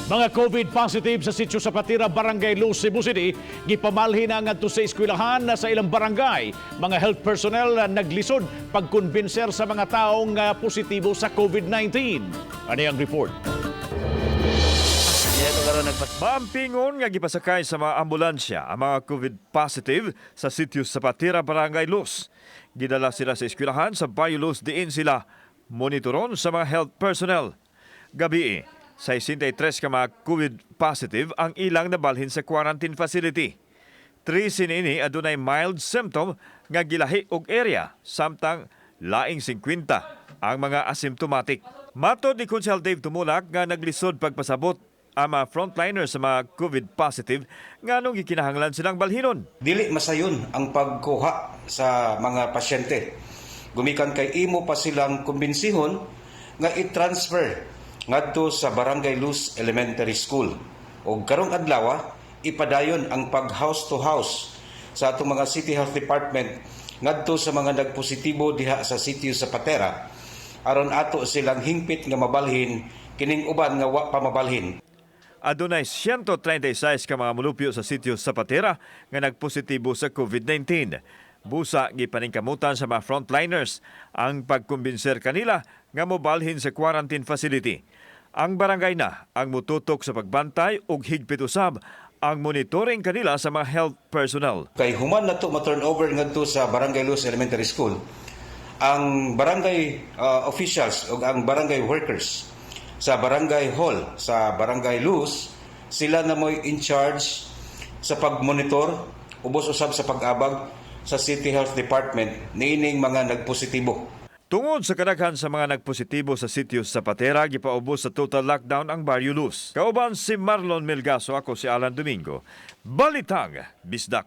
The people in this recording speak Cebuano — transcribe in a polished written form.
Mga COVID positive sa Sitio Zapatera, Barangay Luz, Cebu City, gipamalhin na ngadto sa eskwelahan na sa ilang barangay. Mga health personnel na naglisod pagkumbinser sa mga taong positibo sa COVID-19. Ano ang report? Maampingon nga gipasakay sa mga ambulansya ang mga COVID positive sa Sitio Zapatera, Barangay Luz. Gidala sila sa eskwelahan sa Barrio Luz, diin sila monitoron sa mga health personnel. Gabi, 63 ka mga COVID positive ang ilang nabalhin sa quarantine facility. 13 niini adunay mild symptom nga gilahi og area, samtang laing 50 ang mga asymptomatic. Matod ni Konsehal Dave Tumulak nga naglisod pagpasabot ang mga frontliners sa mga COVID positive nganong gikinahanglan silang balhinon. Dili masayon ang pagkuha sa mga pasyente. Gumikan kay imo pa silang kumbensihon nga i-transfer ngadto sa Barangay Luz Elementary School. Og karong adlaw, ipadayon ang pag house to house sa atong mga City Health Department ngadto sa mga nagpositibo diha sa Sitio Zapatera aron ato silang hingpit nga mabalhin kining uban nga wa pa mabalhin. Adunay 136 ka mga mulupyo sa Sitio Zapatera nga nagpositibo sa COVID-19. Busa gipaningkamutan sa mga frontliners ang pagkumbinser kanila nga mobalhin sa quarantine facility. Ang barangay na ang mututok sa pagbantay ug higpit usab ang monitoring kanila sa mga health personnel. Kay human na to ma-turnover ngadto sa Barangay Luz Elementary School, ang barangay officials o ang barangay workers sa barangay hall sa Barangay Luz, sila na mo'y in charge sa pagmonitor, ubos usab sa pag-abag sa City Health Department niining mga nagpositibo. Tungod sa kadaghan sa mga nagpositibo sa Sitio Zapatera, gipaubos sa total lockdown ang Barrio Luz. Kauban si Marlon Melgaso, ako si Alan Domingo. Balitang Bisdak.